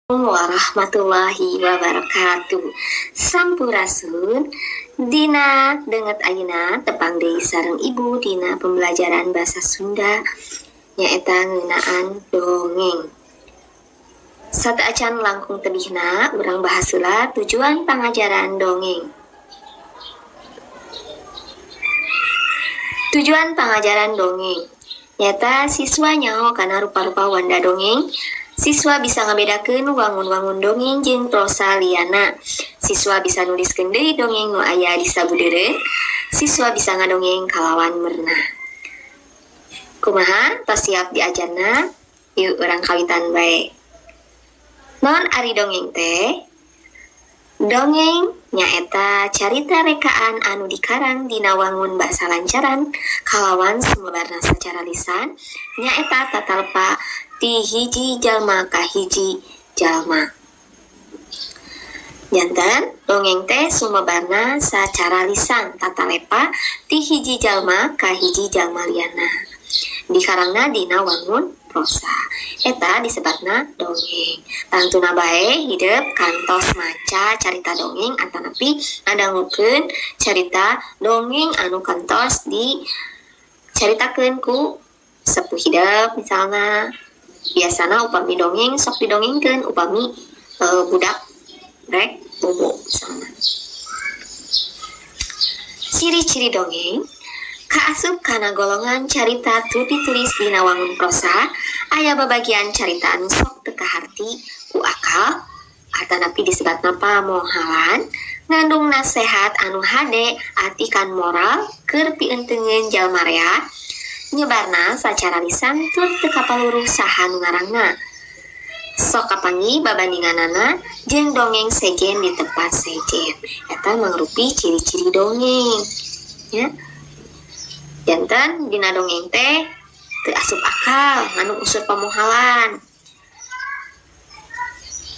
Warahmatullahi wabarakatuh. Sampurasun. Dina danget ayeuna tepang deui sareng Ibu dina pembelajaran bahasa Sunda, nyaeta ngeunaan dongeng. Sateuacan langkung tebihna, urang bahas heula tujuan pangajaran dongeng. Tujuan pangajaran dongeng nyaeta siswa nyaho kana rupa-rupa wanda dongeng. Siswa bisa ngabedakeun wangun-wangun dongeng jeung prosa liana. Siswa bisa nuliskeun deui dongeng nu aya di sabudeureun. Siswa bisa ngadongeng kalawan merenah. Kumaha, tos siap diajarna? Yuk, urang kawitan bae. Naon ari dongeng teh? Dongeng nyaeta carita rekaan anu dikarang dina wangun basa lancaran kalawan sumebarna sacara lisan, nyaeta tatalepa ti hiji jalma ka hiji jalma. Janten dongeng teh sumebarna sacara lisan, tatalepa ti hiji jalma ka hiji jalma liana. Dikarangna dina wangun prosa. Eta disebatna dongeng. Tangtuna bae hidep kantos maca carita dongeng atanapi ngadangukeun carita dongeng anu kantos dicaritakeun ku sepuh hidep misalna. Biasana upami dongeng sok didongengkeun upami budak rek bobo misalna. Ciri-ciri dongeng kaasup kana golongan carita tur ditulis dina wangun prosa. Aya babagian carita anu sok teu kaharti ku akal atanapi disebatna pamohalan, ngandung nasehat anu hade atikan moral keur pientengeun jalma rea, nyebarna sacara lisan tur teu kapaluruh saha nu ngarangna. Sok kapanggih babandinganana jeung dongeng sejen di tempat sejen. Eta mangrupi ciri-ciri dongeng ya. Janten dina dongeng teh teu asup akal, ngandung unsur pamohalan,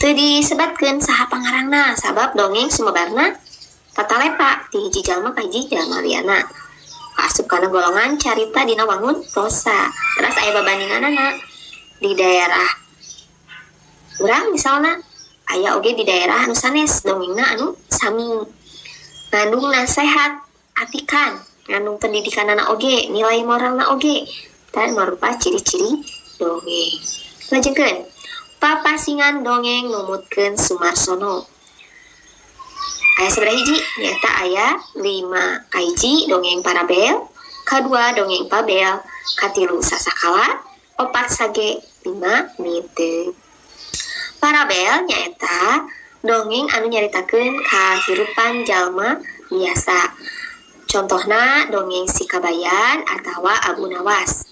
teu disebatkeun saha pangarangna sabab dongeng sumebarna tatalepa ti hiji jalma ka hiji jalma liana, kaasup kana golongan carita dina wangun prosa. Terus aya babandinganana di daerah urang misalna, aya oge di daerah anu sanes dongengna anu sami, ngandung nasehat atikan, ngandung pendidikan anak oge, nilai moralna oge, dan marupa ciri-ciri dongeng. Lajengkeun papasingan dongeng numutkeun Sumarsono. Aya sabaraha hiji? Nyaeta aya 5. Kahiji, dongeng parabel, kadua dongeng fabel, katilu sasakala, opat sage, lima mite. Parabel nyaeta dongeng anu nyaritakeun kahirupan jalma biasa. Contohna dongeng Si Kabayan atawa Abu Nawas.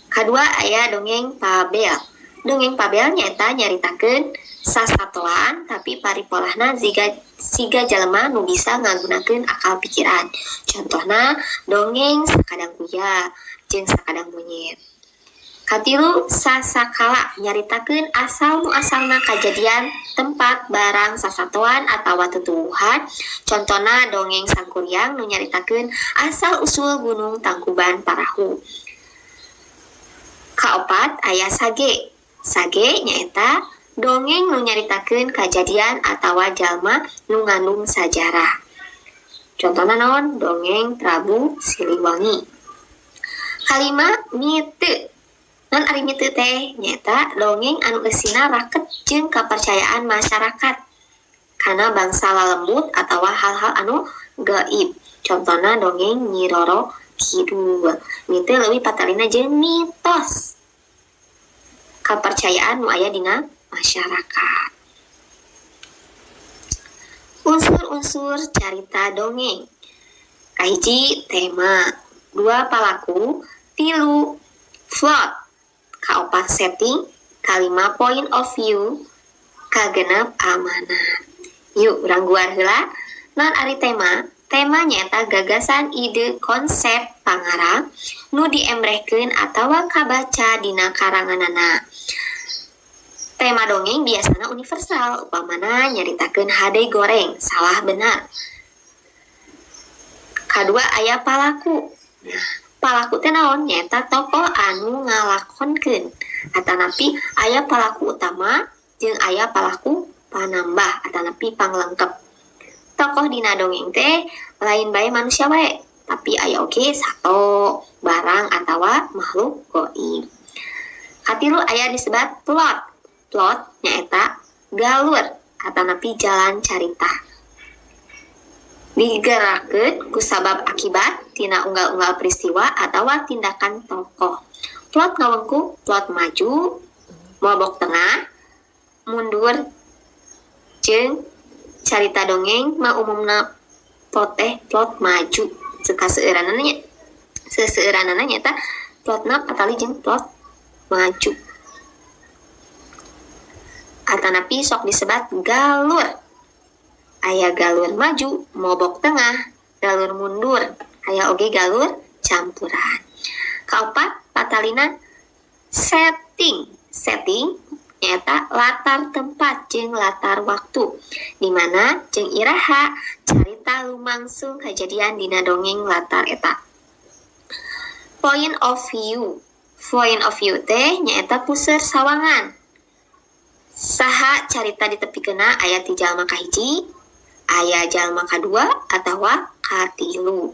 Kadua aya dongeng fabel. Dongeng fabel nyaeta nyaritakeun sasatoan tapi paripolahna siga jalma nu bisa ngagunakeun akal pikiran. Contohna dongeng Sakadang Kuya jeung Sakadang Monyet. Katilu, sasakala nyaritakeun asal muasalna kajadian, tempat, barang, sasatoan atawa tutuwuhan. Contona dongeng Sangkuriang nu nyaritakeun asal usul Gunung Tangkuban Parahu. Kaopat aya sage. Sage nyaeta dongeng nu nyaritakeun kajadian atawa jalma nu ngandung sajarah. Contona naon? Dongeng Prabu Siliwangi. Kalima, mite. Naon ari mite teh? Nyaeta dongeng anu eusina raket jeung kapercayaan masyarakat kana bangsa lalembut atawa hal-hal anu gaib. Contona dongeng Nyi Roro Kidul. Mite leuwih patalina jeung mitos, kapercayaan nu aya dina masyarakat. Unsur-unsur carita dongeng. Kahiji, tema, dua palaku, tilu plot, kaopat setting, kalima point of view, kagenep amanat. Yuk, urang guar heula. Naon ari tema? Tema nyaeta gagasan, ide, konsep pangarang nu diembrehkeun atawa kabaca dina karanganana. Tema dongeng biasana universal, upamana nyaritakeun hade goreng, salah benar. Kadua aya palaku. Nah, palaku teh naon? Nyaeta tokoh anu ngalakonkeun. Atanapi aya palaku utama. jeung aya palaku panambah atanapi panglengkep. Tokoh dina dongeng teh lain bae manusia wae, tapi aya oge sato, barang atawa makhluk goib. Katilu aya disebat plot. Plot nyaeta galur atanapi jalan carita. Digerakkeun ku sabab akibat tina unggal-unggal peristiwa atawa tindakan tokoh. Plot ngawengku plot maju, mobok tengah, mundur, jeung carita dongeng mah umumna plot teh plot maju. Kaseueuranna nya, seseueuranna nyaeta plotna patali jeung plot maju. Atanapi sok disebat galur. Aya galur maju, mobok tengah, galur mundur, aya oge galur campuran. Kaopat patalina setting. Setting nyaeta latar tempat jeung latar waktu, di mana jeung iraha carita lumangsung kajadian dina dongeng latar eta. Point of view. Point of view teh nyaeta puseur sawangan. Saha carita ditepikeunna, aya ti jalma kahiji, aya jalma kadua atawa katilu.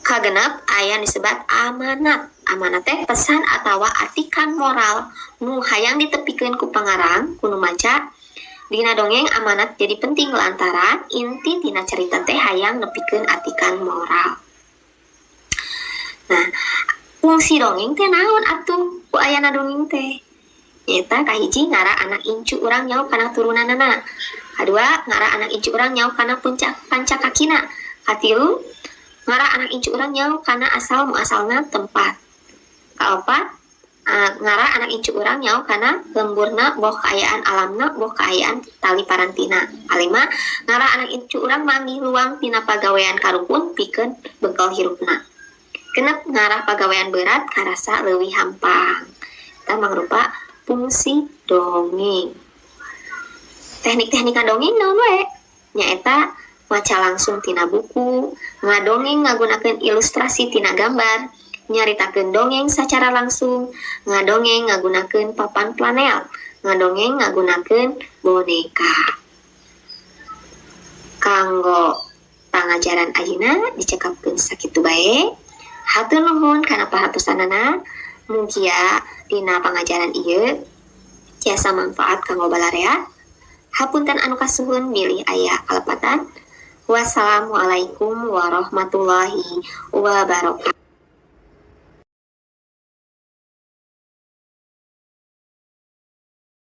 Kagenep aya disebat amanat. Amanat teh pesan atawa atikan moral nu hayang ditepikeun ku pangarang ku nu maca. Dina dongeng amanat jadi penting lantaran inti tina carita teh hayang nepikeun atikan moral. Nah, fungsi dongeng teh naon atuh ku ayana dongeng teh? Nyaeta kahiji, ngara anak incu urang nyaho kana turunanana. Kadua, ngara anak incu urang nyaho kana puncak pancakakina. Katilu, ngara anak incu urang nyaho kana asal muasalna tempat. Kaopat, ngara anak incu urang nyaho kana lemburna, boh kaayaan alamna, boh kaayaan tali parantina. Kalima, ngara anak incu urang manggih luang tina pagawean karuhun pikeun bekal hirupna. Genep, ngarah pagawean berat karasa leuwih hampang. Eta mangrupa fungsi dongeng. Teknik-teknik dongeng naon wae? Nyaeta maca langsung tina buku, ngadongeng ngagunakeun ilustrasi tina gambar, nyaritakeun dongeng secara langsung, ngadongeng ngagunakeun papan planel, ngadongeng ngagunakeun boneka. Kanggo pangajaran ayeuna dicekapkeun sakitu bae. Hatur nuhun kana perhatosanana. Mugia dina pangajaran ieu tiasa manfaat kanggo balarea. Hapunten anu kasuhun bilih aya kalepatan. Wassalamualaikum warahmatullahi wabarakatuh.